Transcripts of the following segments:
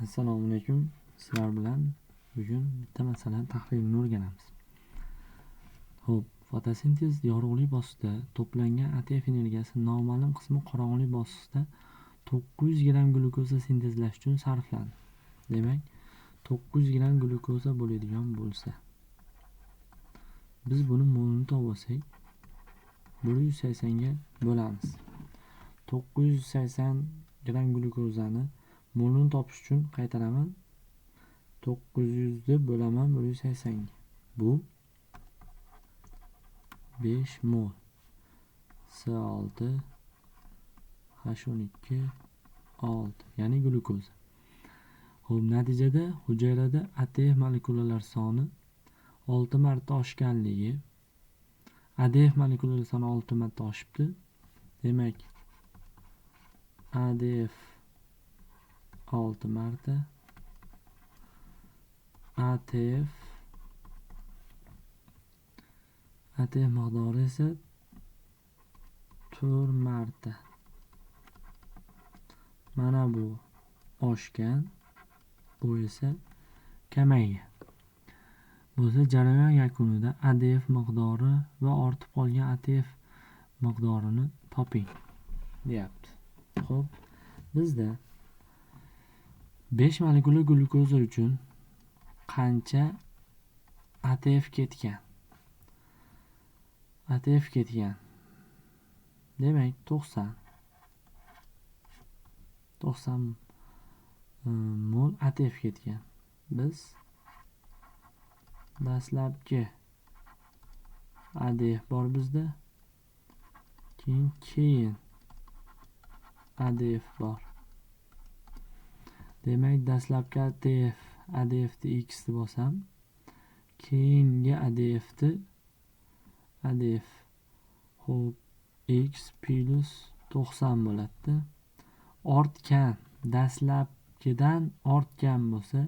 Assalomu alaykum. Sizlar bilan bugun bitta masalani tahlilini o'rganamiz. Xo'p, fotosintez yorug'lik bosqichida to'plangan ATF energiyasi noma'lum qismi qorong'ulik bosqichida 900 gramm glyukoza sintezlash uchun sarflandi. Demak, 900 gramm glyukoza bo'ladigan bo'lsa, biz buni molini topib olsak, 180 ga bo'lamiz. 980 gramm glyukozani molini topish uchun qaytaraman. 900 ni bo'laman 180 ga. Bu 5 mol. C6 H12 6, ya'ni glyukoza. Xo'p, natijada hujayrada ATF molekulalar soni 6 marta oshganligi, ADF molekulalar soni 6 marta oshibdi. Demak, ADF 6 marta, ATF miqdori esa 4 marta. Mana bu oshgan, bu esa kamaygan. Bo'lsa jarayon yakunida ADF miqdori va ortib qolgan ATF miqdorini toping deyapti. Xo'p, bizda 5 molekula glyukoza uchun qancha ATF ketgan? ATF ketgan. Demak, 90 mol ATF ketgan. Biz dastlabki ADF bor bizda. Keyin ADF bor. Demak, dastlabki ADF ni x deb olsam, keyingi ADF xo'p x plus 90 bo'ladi. Ortgan, dastlabkidan ortgan bo'lsa,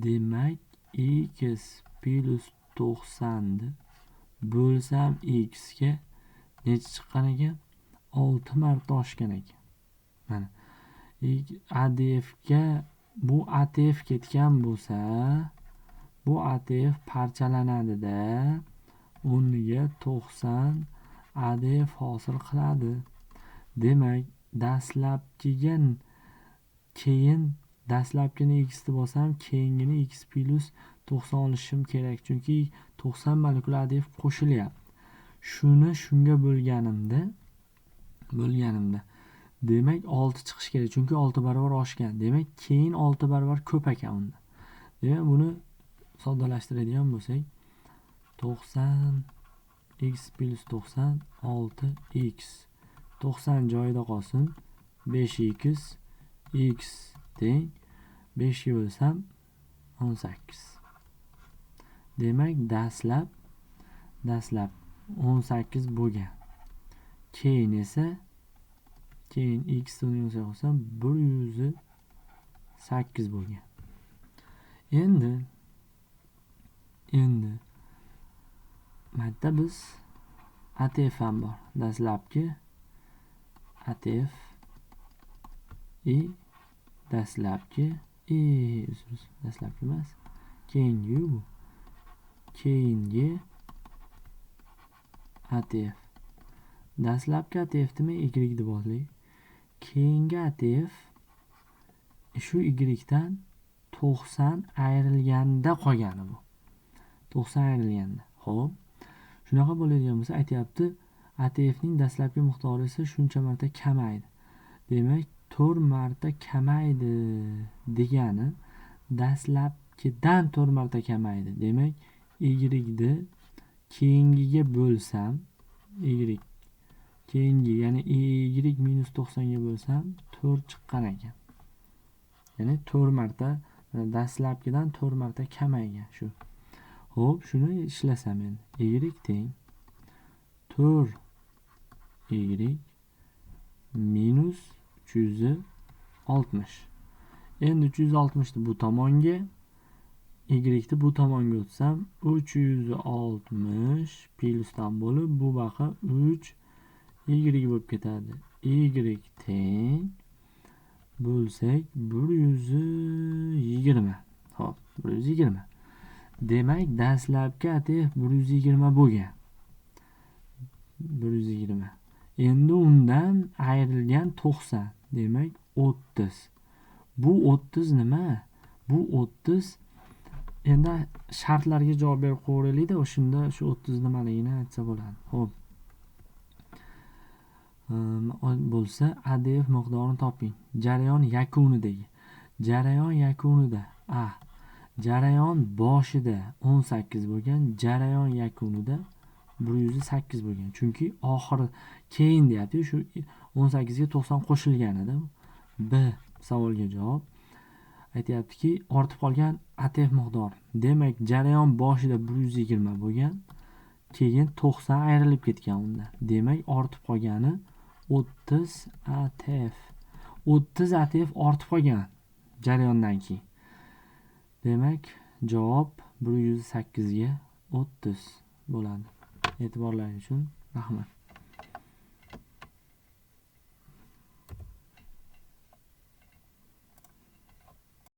demak x plus 90 ni bo'lsam x ga necha chiqqan ekan? 6 marta oshgan ekan. Mana ADF ga bu ATF ketgan bo'lsa, bu ATF parchalanadi-da, o'rniga 90 ADF hosil qiladi. Demak, dastlabkiga keyin dastlabkini x deb olsam, keyingini x plus 90 olishim kerak, chunki 90 molekula ADF qo'shilyapti. Shuni shunga bo'lganimda demak 6 chiqish kerak, chunki 6 barobar oshgan. Demak, keyin 6 barobar ko'p ekan unda. Demak, buni soddalashtiradigan bo'lsak, 90 x plus 90 6 x 90 joyida qolsin, 5x x teng 5 ga bo'lsam 18. Demak, dastlab 18 bo'lgan. Keyin esa x ni qo'shsam 108 bo'lgan. Endi mana biz ATF ham bor. Dastlabki ATF i dastlabki dastlabki emas, keyingi bu. Keyingi ATF. Dastlabki ATF ni y deb olaylik. Keyingi ATF shu y dan 90 ayrilganda qolgani bu. 90 ayrilganda. Xo'p. Shunaqa bo'ladigan bo'lsa, aytayapti, ATF ning dastlabki miqdori esa shuncha marta kamaydi. Demak, 4 marta kamaydi degani dastlabkidan 4 marta kamaydi. Demak, y ni keyingiga bo'lsam, y keyingi, ya'ni y minus 90 ga bo'lsam 4 chiqqan ekan. Ya'ni 4 marta dastlabkidan 4 marta kamaygan shu. Xo'p, shuni ishlasam endi y teng 4 y minus 360. Endi 360 ni bu tomonga, y ni bu tomonga o'tsam 360 plusdan bo'lib bu baqa 3 y bo'lib ketadi. Y teng Bo'lsak 120. Xo'p, 120. Demak, dastlabki ATF 120 bo'lgan. 120. Endi undan ayrilgan 90. Demak, 30. Bu 30 nima? Bu 30 endi shartlarga javob berib qo'yaylik-da, o'shanda shu 30 nimaligini aytsa bo'ladi. Xo'p. Bo'lsa ADF miqdorini toping. Jarayon yakunidagi. Jarayon yakunida A. Jarayon boshida 18 bo'lgan, jarayon yakunida 108 bo'lgan. Chunki oxiri keyin deyapti, shu 18 ga 90 qo'shilgan edi. B savolga javob aytyaptiki, ortib qolgan ATF miqdori. Demak, jarayon boshida 120 bo'lgan, keyin 90 ayrilib ketgan undan. Demak, ortib qolgani 30 ATF. 30 ATF ortib qolgan jarayondan keyin. Demak, javob 108 ga 30 bo'ladi. E'tiborlaringiz uchun rahmat.